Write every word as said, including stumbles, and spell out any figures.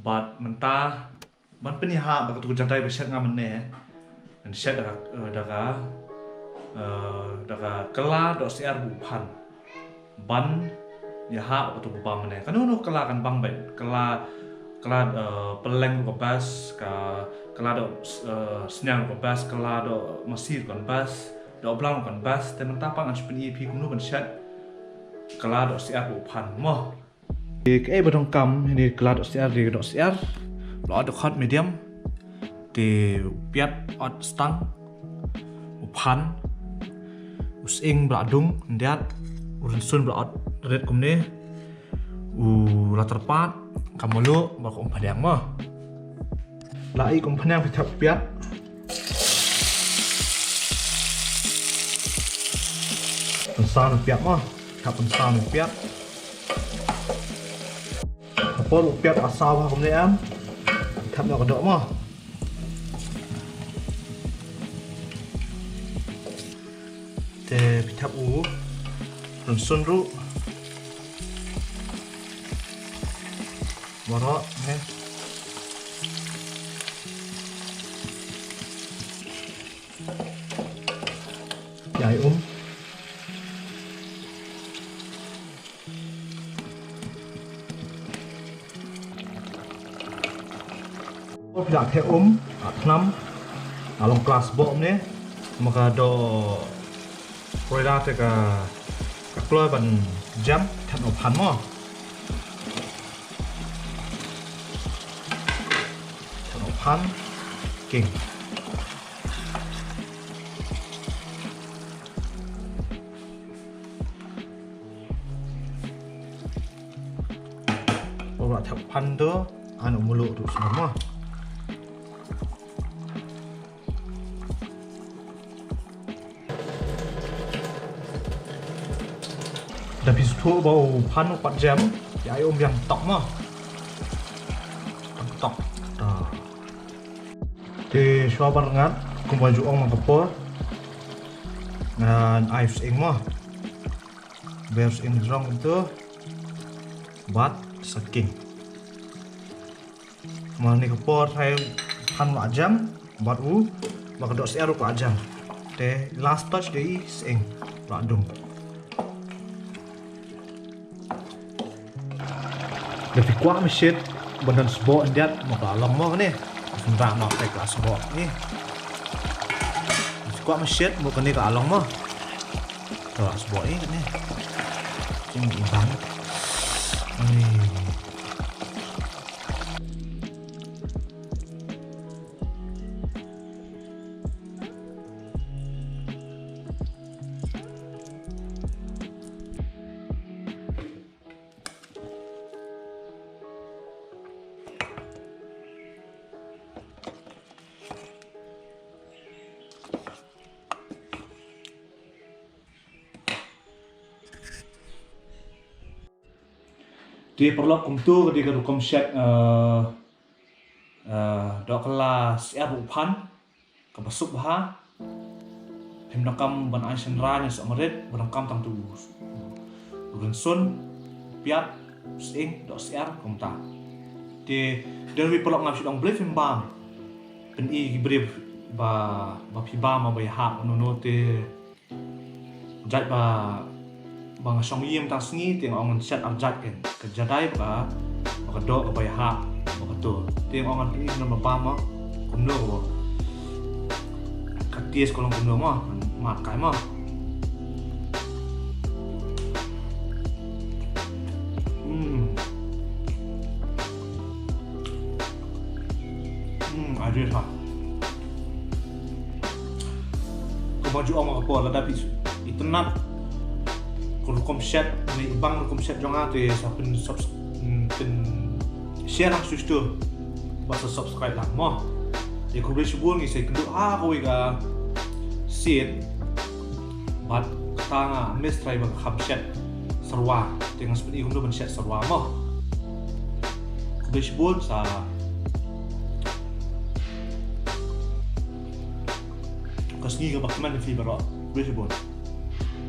Bad mynta ban pynïaid bad katu ka jadai ba shet nga mynne, ngan shet da ka, eh, da ka, eh, da ka kylla dohsyiar ba u phan. Ban ïaid bad katu ba bam mynne. Kano kano kylla kan bang beit. Kylla, kylla, eh, pylleng ruh ka best, ka, kylla doh, eh, sniang ruh ka best, kylla doh masi ruh kan best, doh blang ruh kan best. Te mynta pat ngan sa pyni ïa phi kumno ban shet kylla dohsyiar ba u phan mo. Te kaei ba donkam, ïa kane ka kylla dohsyiar, ïa ka dohsyiar ba la ot dkhot medium. Te u piat ot stang, u phan, u sying ba la dung khyndiat, u rynsun ba la ot rit kumne, u la tyrpad, ka mluh bad ka umphniang mo. La ih ka umphniang, phi thep u piat. Pynsaw u piat mo. Thep pynsaw u piat. Ka por u piat ka saw bha kumne em, thep noh ka doh mo. Te phi thep u rynsun ruh. Baroh ne. Ïa i um. Phi lah theh um, ah, thnam, ah, long klas bok ne, ma ka doh broiler te ka, ka kloi ban jam, thep noh phan mo. Thep noh phan, king. Ba la thep phan to, ano mluh tu semua. Da phi sngewthuh ba u phan u pat jam, ïa i um biang tok mo. Tok tok. Ta. Te shuwa ban rngat, kumba ju ong man ka por, ngan ai u sying mo. Ber u sying jrong kumto. Bad sa king. Kumne ka por tharai u phan u la jam bad u, bad ka dohsyiar ruh ka la jam. Te last touch dei i sying, la dung. Da phi kwah mynshet ban don sboh khyndiat, mo ka long mo kane. Sngewbha noh te ka sboh ne. Da phi kwah mynshet mo kane ka long mo. Ka sboh ne kane. Jing i bang. Ai. Te paralok, kumto ka dei ka rukom shet, eh, eh, dohkylla syiar ba u phan, kaba suk bha. Phim donkam ban ai shynrai ne sohmarit, ba donkam tang tu u rynsun, piat, sying, dohsyiar, kumta. Te, dei wi paralok, ngam shu ong balei phim bam. Pyni ki briew ba, ba phi bam, ba ïahap, no no te. Jait ba, ba nga shong ïing tang sngi te nga ong ngan shet ar jait kein. Ka jadai ba ka, ba ka doh kaba ïahap, ba ka to. Te nga ong ngan pyni kumno ba bam mo, kumno ba. Ka taste ka long kumno mo, mat kai mo. Hmm. Hmm, ai jait ha. Kumba ju ong ha ka por, lada phi itynnad ka rukom shet, ne i bang rukom shet jong nga te sa pyn subs-, mm, pyn share lang shuh shuh. Bad sa subscribe lang mo. Te khublei shibun, ngi sa ïakynduh ha kawei ka sien. Bad kata nga miss trai ba ka kham shet syrwa. Te ngan sa pyni kumno ban shet syrwa mo. Khublei shibun sa ka sngi kaba kmen ïa phi baroh. Khublei shibun.